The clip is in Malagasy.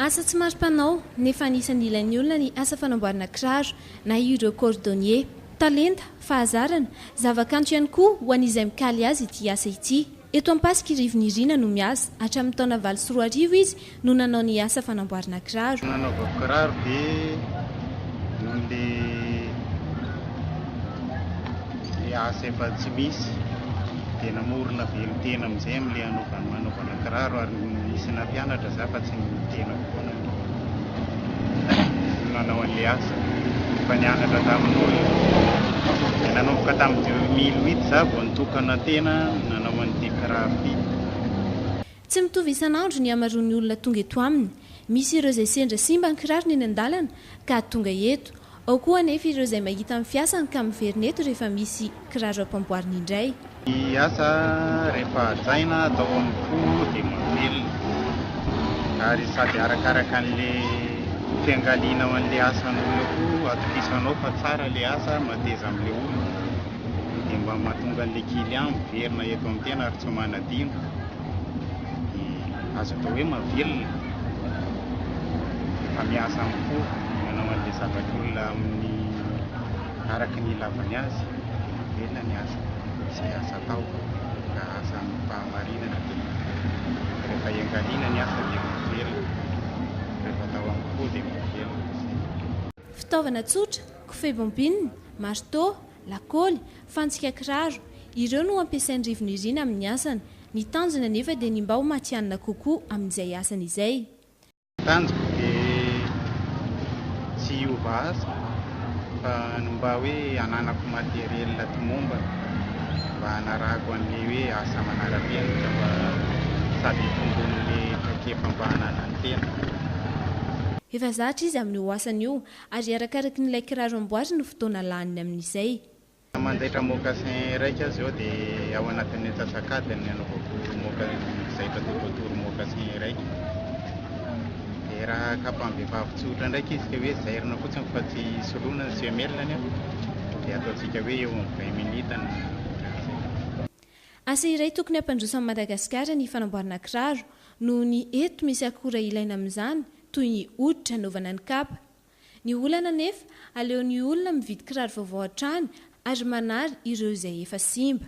Asa tsy maro mpanao, nefa anisan'ny ilain'ny olona ny asa fanamboarana kiraro na ireo cordonnier. Talenta, fahazarana, zava-kanto ihany koa ho an'izay mikaly azy ity asa ity. Eto Ampasika i Rivo Nirina no miasa. Hatramin'ny taona 2008 izy no nanao ny asa fanamboarana kiraro. Nanaovako kiraro dia noho le le asa efa tsy misy dia namorona velon-tena amin'izay amin'le hanaovana hanaovana kiraro ary nisy nampianatra za fa tsy ny tenako foana no nanao an'le asa fa nianatra tamin'olona. Dia nanomboka tamin'ny 2008 za vao nitokana tena nanao an'ity kiraro ity. Tsy mitovy isan'andro ny hamaroan'ny olona tonga eto aminy. Misy ireo izay sendra simba ny kirarony eny an-dalana ka tonga eto. Ao koa anefa ireo izay mahita ny fiasany ka miverina eto rehefa misy kiraro ampamboariny indray. Ny asa rehefa hajaina atao amin'ny fo dia mamelona ary sady arakaraka an'le fiangalianao an'le asan'olona koa atokisanao fa tsara le asa mateza amin'le olona dia mba mahatonga an'le client miverina eto amin'ny tena ary tsy manadino dia azo atao hoe mahavelona rehefa miasa amin'ny fo manao an'le zavatr'olona amin'ny araka ny ilavany azy dia mahavelona ny asa izay asa atao ka asa amim-pahamarinana dia rehefa iangaliana ny asa dia mahavelona rehefa atao amin'ny fo dia mahavelona. Fitaovana tsotra, kofehy bombine, marteau, lakaoly, fantsika kiraro, ireo no ampiasain'i Rivo Nirina amin'ny asany. Ny tanjony anefa dia ny mba ho matihanina kokoa amin'izay asany izay. Ny tanjoko dia tsy hiova asa fa ny mba hoe hananako matériel tomombana mba hanarahako an'ilay hoe asa manara-penitra mba sady hitombon'ilay traikefa mba hananan'ny tena. Efa zatra izy amin'io asany io ary arakarakin'ilay kiraro amboariny ny fotoana laniny amin'izay. Manjaitra mocassin raika aho izao dia ao anatin'ny antsasak'adiny ny anaovako zaitra tout autour mocassin raika. Dia raha kapam-behivavy tsotra ndraiky izy ka hoe zairina fotsiny fa tsy soloina ny semelle-ny dia ataontsika hoe eo amin'ny 20 minutes na ohatran'izay. Asa iray tokony hampandroso an'i Madagasikara ny fanamboarana kiraro noho ny eto misy akora ilaina amin'izany toy ny hoditra anaovana ny kapa. Ny olana anefa, aleon'ny olona mividy kiraro vaovao hatrany ary manary ireo izay efa simba.